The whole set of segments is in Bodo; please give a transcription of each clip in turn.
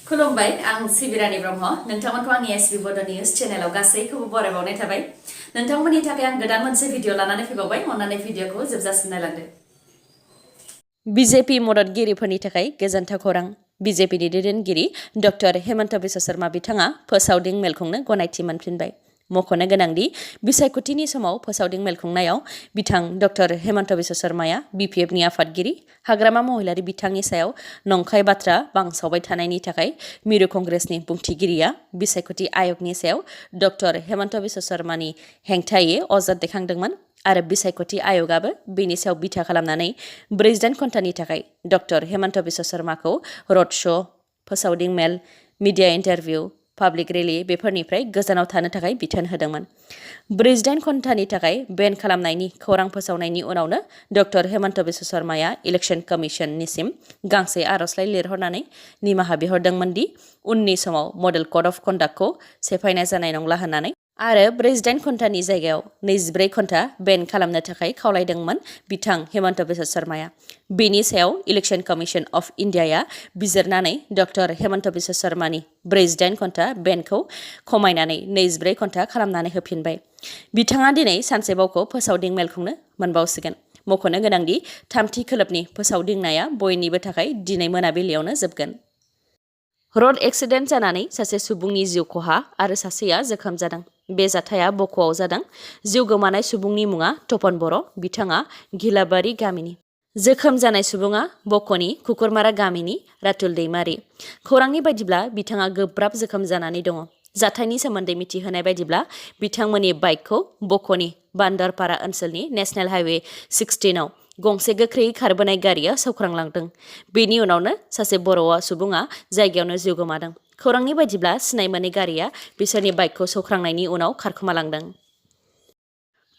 खुलुमबाय आं सिबिरानि ब्रह्म नोंथांमोनखौ आंनि sbbodonews चेनेलाव गासैखौबो बरायबावनाय थाबाय नोंथांमोननि थाखाय आं गोदान मोनसे भिडिअ लानानै फैबावबाय अन्नानै भिडिअखौ जोबजासिम नायलांदो बीजेपी मददगिरिफोरनि थाखाय गोजोनथाव खौरां बीजेपीनि दैदेनगिरि डक्टर हेमन्त बिश्व शर्मा बिथाङा फोसावदिं मेल खुंनो गनायथि मोनफिनबाय मख'नो गोनांदि बिसायख'थिनि समाव फोसावदिं मेल खुंनायाव बिथां डक्टर हेमन्त बिश्व शर्माया बीपीएफनि आफादगिरि हाग्रामा महिलारि बिथांनि सायाव नंखाय बाथ्रा बांसावबाय थानायनि थाखाय मिरु कंग्रेसनि बुंथिगिरिया बिसायख'थि आयगनि सायाव डक्टर हेमन्त बिश्व शर्मानि हेंथायै अजद दैखांदोंमोन आरो बिसायख'थि आयगाबो बेनि सायाव बिथा खालामनानै 48 घन्टानि थाखाय डक्टर हेमन्त बिश्व शर्माखौ रड श' फोसावदिं मेल मिडिया इन्टारभिउ पाब्लिक रेली बेफोरनिफ्राय गोजानाव थानो थाखाय बिथोन होदोंमोन 48 घन्टानि थाखाय बेन खालामनायनि खौरां फोसावनायनि उनावनो डक्टर हेमन्त बिश्व शर्माया इलेक्शन कमिशननिसिम गांसे आर'जलाइ लिरहरनानै निमाहा बिहरदोंमोन दि उननि समाव मडेल कड अफ कन्डाक्टखौ सेफायनाय जानाय नंला होननानै आरो 48 घन्टानि जायगायाव 24 घन्टा बेन खालामनो थाखाय खावलायदोंमोन बिथां हेमन्त बिश्व शर्माया बेनि सायाव इलेक्शन कमिशन अफ इन्डियाया बिजिरनानै डक्टर हेमन्त बिश्व शर्मानि 48 घन्टा बेनखौ खमायनानै 24 घन्टा खालामनानै होफिनबाय बिथाङा दिनै सानसेबावखौ फोसावदिं मेल खुंनो मोनबावसिगोन मख'नो गोनांदि थामथि खोलोबनि फोसावदिंनाया बयनिबो थाखाय दिनै मोनाबिलियावनो जोबगोन रड एक्सिडेन्ट जानानै सासे सुबुंनि जिउ खहा आरो सासेया जोखोम जादों बे जाथाया बक'आव जादों जिउ गोमानाय सुबुंनि मुङा तपन बर' बिथाङा घिलाबारि गामिनि जोखोम जानाय सुबुङा बक'नि कुकुरमारा गामिनि रातुल दैमारि खौरांनि बायदिब्ला बिथाङा गोब्राब जोखोम जानानै दङ जाथायनि सोमोन्दै मिथिहोनाय बायदिब्ला बिथांमोननि बाइकखौ बक'नि बान्दारपारा ओनसोलनि नेशनेल हाइवे 16 गंसे गोख्रै खारबोनाय गारिया सौख्रांलांदों बेनि उनावनो सासे बर' सुबुङा जायगायावनो जिउ गोमादों खौरांनि बायदिब्ला सिनाय मोनै गारिया बिसोरनि बाइकखौ सौख्रांनायनि उनाव खारखोमालांदों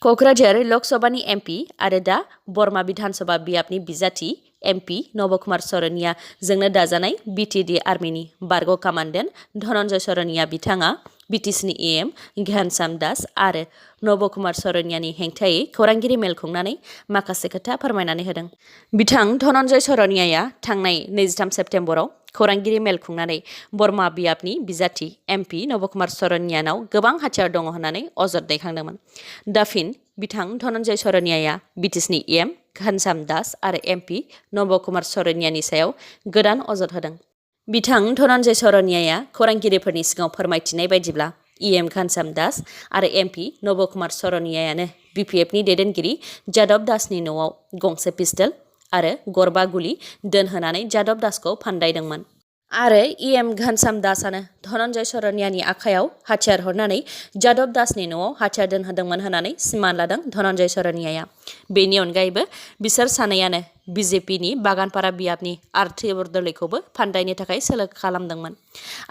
क'क्राझार लकसभानि एमपि आरो दा बरमा बिधानसभा बियाबनि बिजाथि एमपि नबकुमार सरनिया जोंनो दाजानाय बिटिडि आर्मिनि बारग' कामान्डेन्ट धनन्जय सरनिया बिथाङा बिटिसिनि एम घनश्याम दास आरो नबकुमार सरनियानि हेंथायै खौरांगिरि मेल खुंनानै माखासे खोथा फोरमायनानै होदों बिथां धनन्जय सरनियाया थांनाय 23 सेप्तेम्बराव खौरांगिरि मेल खुंनानै बरमा बियाबनि बिजाथि एमपि नबकुमार सरनियानाव गोबां हाथियार दङ होननानै अजद दैखांदोंमोन दा फिन बिथां धनन्जय सरनियाया बिटिसिनि एम घनश्याम दास आरो एमपि नबकुमार सरनियानि सायाव गोदान अजद होदों बिथां धनन्जय सरनियाया खौरांगिरिफोरनि सिगाङाव फोरमायथिनाय बायदिब्ला एम घनश्याम दास आरो एमपि नबकुमार सरनियायानो बिपिएफनि दैदेनगिरि जादब दासनि न'आव गंसे पिस्टल आरो गरबा गुलि दोनहोनानै जादब दासखौ फान्दायदोंमोन आरो एम घनश्याम दासआनो धनन्जय सरनियानि आखायाव हाथियार हरनानै जादब दासनि न'आव हाथियार दोनहोदोंमोन होननानै सिमान लादों धनन्जय सरनियाया बेनि अनगायैबो बिसोर सानैयानो बिजेपिनि बागानपारा बियाबनि आरथि बरदलैखौबो फान्दायनो थाखाय सोलो खालामदोंमोन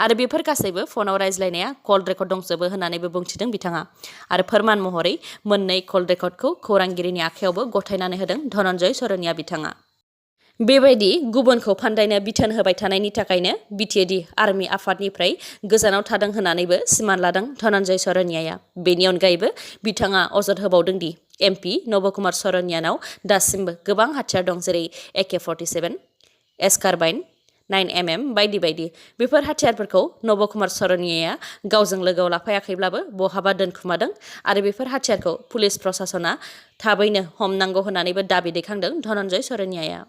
आरो बेफोर गासैबो फनाव रायज्लायनाया कल रेकर्ड दंजोबो होननानैबो बुंथिदों बिथाङा आरो फोरमान महरै मोननै कल रेकर्डखौ खौरांगिरिनि आखायावबो गथायनानै होदों धनन्जय सरनिया बिथाङा बेबायदि गुबुनखौ फान्दायनो बिथोन होबाय थानायनि थाखायनो बिटिएडि आर्मि आफादनिफ्राय गोजानाव थादों होननानैबो सिमान लादों धनन्जय सरनियाया बेनि अनगायैबो बिथाङा अजद होबावदों दि एमपि नबकुमार सरनियानाव दासिमबो गोबां हाथियार दं जेरै AK-47 एसकार्बाइन 9mm बायदि बायदि बेफोर हाथियारफोरखौ नबकुमार सरनियाया गावजों लोगोआव लाफायाखैब्लाबो बहाबा दोनखुमादों आरो बेफोर हाथियारखौ पुलिस प्रशासना थाबैनो हमनांगौ होननानैबो दाबि दैखांदों धनन्जय सरनियाया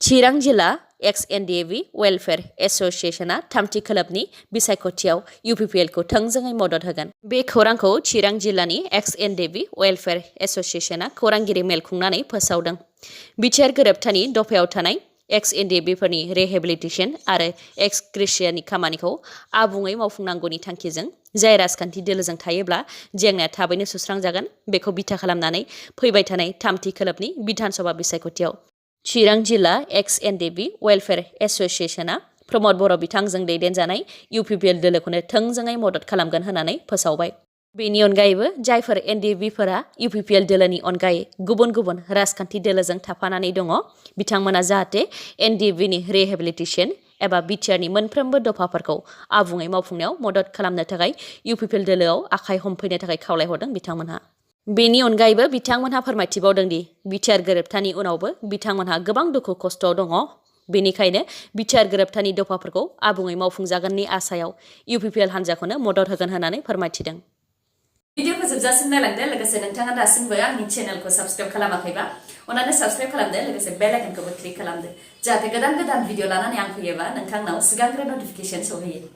चिरां जिल्ला एक्स-एनडिएबि वेलफेयार एस'सिएशना थामथि खोलोबनि बिसायख'थियाव इउपिपिएलखौ थोंजोङै मदद होगोन बे खौरांखौ चिरां जिल्लानि एक्स-एनडिएबि वेलफेयार एस'सिएशना खौरांगिरि मेल खुंनानै फोसावदों बिटिआर गोरोबथानि दफायाव थानाय एक्स-एनडिएबिफोरनि रिहेबिलिटेसन आरो एक्स ग्रेसियानि खामानिखौ आबुङै मावफुंनांगौनि थांखिजों जाय राजखान्थि दोलोजों थायोब्ला जेंनाया थाबैनो सुस्रांजागोन बेखौ बिथा खालामनानै फैबाय थानाय थामथि खोलोबनि बिधानसभा बिसायख'थियाव चिरां जिल्ला एक्स-एनडिएबि वेलफेयार एस'सिएशना प्रमद बर' बिथांजों दैदेनजानाय इउपिपिएल दोलोखौनो थोंजोङै मदद खालामगोन होननानै फोसावबाय बेनि अनगायैबो जायफोर एनडिएबिफोरा इउपिपिएल दोलोनि अनगायै गुबुन गुबुन राजखान्थि दोलोजों थाफानानै दङ बिथांमोना जाहाथे एनडिएबिनि रिहेबिलिटेसन एबा बिटिआरनि मोनफ्रोमबो दफाफोरखौ आबुङै मावफुंनायाव मदद खालामनो थाखाय इउपिपिएल दोलोआव आखाइ हमफैनो थाखाय खावलायहरदों बिथांमोनहा बेनि अनगायैबो बिथांमोनहा फोरमायथिबावदों दि बिटिआर गोरोबथानि उनावबो बिथांमोनहा गोबां दुखु खस्थ'आव दङ बेनिखायनो बिटिआर गोरोबथानि दफाफोरखौ आबुङै मावफुंजागोननि आसायाव इउपिपिएल हान्जाखौनो मदद होगोन होननानै फोरमायथिदों। भिडिअखौ जोबजासिम नायलांदो लोगोसे नोंथाङा दासिमबो आंनि चेनेलखौ साबस्क्राइब खालामाखैबा अन्नानै साबस्क्राइब खालामदो लोगोसे बेल आइकनखौबो क्लिक खालामदो जाहाथे गोदान भिडिअ लानानै आं फैयोबा नोंथांनाव सिगांग्रो नटिफिकेसन सौहैयो।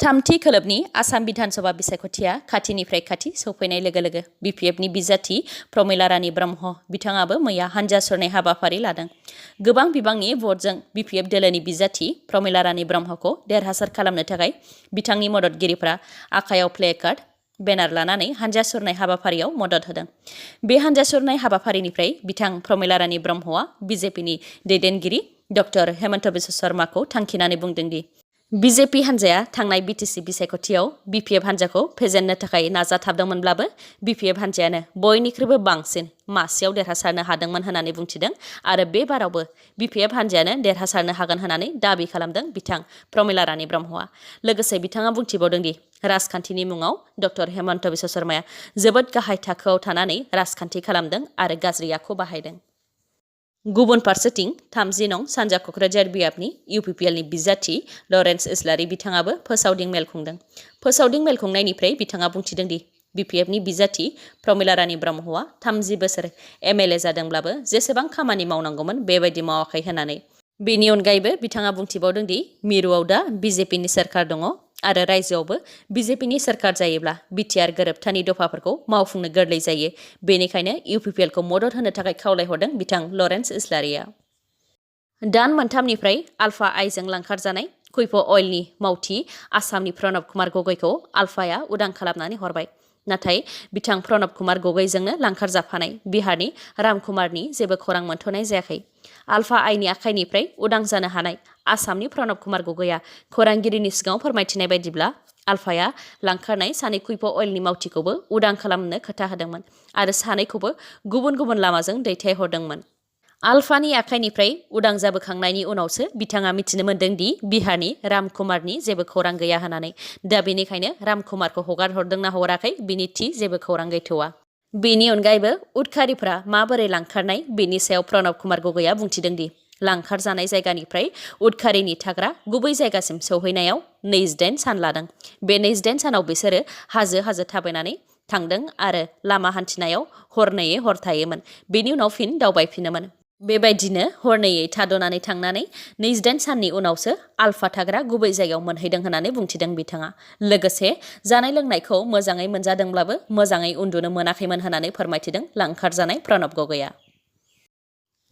थामथि खोलोबनि आसाम बिधानसभा बिसायख'थिया खाथिनिफ्राय खाथि सौफैनाय लोगो लोगो बिपिएफनि बिजाथि प्रमिला रानी ब्रह्म बिथाङाबो मैया हान्जा सुरनाय हाबाफारि लादों। गोबां बिबांनि भटजों बिपिएफ दोलोनि बिजाथि प्रमिला रानी ब्रह्मखौ देरहासार खालामनो थाखाय बिथांनि मददगिरिफ्रा आखायाव प्ले कार्ड बेनार लानानै हान्जा सुरनाय हाबाफारियाव मदद होदों। बे हान्जा सुरनाय हाबाफारिनिफ्राय बिथां प्रमिला रानी ब्रह्मआ बिजेपिनि दैदेनगिरि डक्टर हेमन्त बिश्व शर्माखौ थांखिनानै बुंदों दि बिजेपि हान्जाया थांनाय बिटिसि बिसायख'थियाव बिपिएफ हान्जाखौ फेजेननो थाखाय नाजाथाबदोंमोनब्लाबो बिपिएफ हान्जायानो बयनिख्रुइबो बांसिन मासियाव देरहासारनो हादोंमोन होननानै बुंथिदों आरो बे बारावबो बिपिएफ हान्जायानो देरहासारनो हागोन होननानै दाबि खालामदों बिथां प्रमिला रानी ब्रह्मआ। लोगोसे बिथाङा बुंथिबावदों दि राजखान्थिनि मुङाव डक्टर हेमन्त बिश्व शर्माया जोबोद गाहाय थाखोआव थानानै राजखान्थि खालामदों आरो गाज्रि आखु बाहायदों। गुबुन फारसेथिं 30 नं सानजा क'क्राझार बियाबनि इउपिपिएलनि बिजाथि लरेन्स इस्लारि बिथाङाबो फोसावदिं मेल खुंदों। फोसावदिं मेल खुंनायनिफ्राय बिथाङा बुंथिदों दि बिपिएफनि बिजाथि प्रमिला रानी ब्रह्मआ 30 बोसोर एमएलए जादोंब्लाबो जेसेबां खामानि मावनांगौमोन बेबायदि मावाखै होननानै। बेनि अनगायैबो बिथाङा बुंथिबावदों दि मिरुआव दा बिजेपिनि सोरखार दङ आरो रायजोआवबो बिजेपिनि सोरखार जायोब्ला बिटिआर गोरोबथानि दफाफोरखौ मावफुंनो गोरलै जायो। बेनिखायनो इउपिपिएलखौ मदद होनो थाखाय खावलायहरदों बिथां लरेन्स इस्लारिया। दान मोनथामनिफ्राय आल्फा आइजों लांखारजानाय कुइफ अइलनि मावथि आसामनि प्रणब कुमार गगैखौ आल्फाया उदां खालामनानै हरबाय। नाथाय बिथां प्रणब कुमार गगैजोंनो लांखारजाफानाय बिहारनि राम कुमारनि जेबो खौरां मोनथ'नाय जायाखै। आल्फा आइनि आखाइनिफ्राय उदां जानो हानाय आसामनि प्रणब कुमार गगैया खौरांगिरिनि सिगाङाव फोरमायथिनाय बायदिब्ला आल्फाया लांखारनाय सानै कुइफ अइलनि मावथिखौबो उदां खालामनो खोथा होदोंमोन आरो सानैखौबो गुबुन गुबुन लामाजों दैथायहरदोंमोन। आल्फानि आखाइनिफ्राय उदां जाबोखांनायनि उनावसो बिथाङा मिथिनो मोन्दों दि बिहारनि राम कुमारनि जेबो खौरां गैया होननानै। दा बेनिखायनो राम कुमारखौ हगार हरदोंना हराखै बिनि थि जेबो खौरां गैथ'वा। बेनि अनगायैबो उदखारिफ्रा माबोरै लांखारनाय बेनि सायाव प्रणब कुमार गगैया बुंथिदों दि लांखारजानाय जायगानिफ्राय उदखारिनि थाग्रा गुबै जायगासिम सौहैनायाव 28 सान लादों। बे 28 सानाव बिसोरो हाजो थाबायनानै थांदों आरो लामा हान्थिनायाव हरनैयै हर थायोमोन। बेनि उनाव फिन दावबायफिनोमोन। बेबायदिनो हरनैयै थाद'नानै थांनानै 28 साननि उनावसो आल्फा थाग्रा गुबै जायगायाव मोनहैदों होननानै बुंथिदों बिथाङा। लोगोसे जानाय लोंनायखौ मोजाङै मोनजादोंब्लाबो मोजाङै उन्दुनो मोनाखैमोन होननानै फोरमायथिदों लांखारजानाय प्रणब गगैया।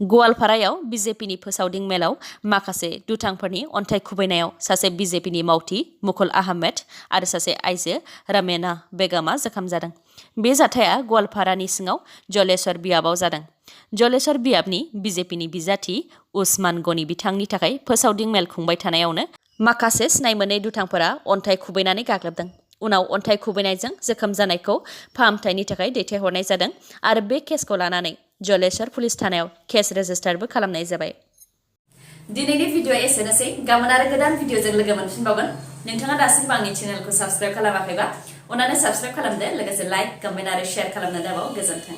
गवालपारायाव बिजेपिनि फोसावदिं मेलाव माखासे दुथांफोरनि अन्थाइ खुबैनायाव सासे बिजेपिनि मावथि मुकुल आहमेद आरो सासे आइजो रमेना बेगमा जखम जादों। बे जाथाया गवालपारानि सिङाव जलेश्वर बियाबाव जादों। जलेश्वर बियाबनि बिजेपिनि बिजाथि उस्मान गनी बिथांनि थाखाय फोसावदिं मेल खुंबाय थानायावनो माखासे सिनाय मोनै दुथांफोरा अन्थाइ खुबैनानै गाग्लोबदों। उनाव अन्थाइ खुबैनायजों जोखोम जानायखौ फाहामथायनि थाखाय दैथायहरनाय जादों आरो बे केसखौ लानानै जलेश्वर पुलिस थानायाव केस रेजिस्टारबो खालामनाय जाबाय। दिनैनि भिडिअ एसेनोसै। गाबोन आरो गोदान भिडिअजों लोगो मोनफिनबावगोन। नोंथाङा दासिमबो आंनि चेनेलखौ साबस्क्राइब खालामाखैबा अन्नानै साबस्क्राइब खालामदो लोगोसे लाइक, कमेन्ट आरो शेयार खालामनो दाबाव। गोजोन्थों।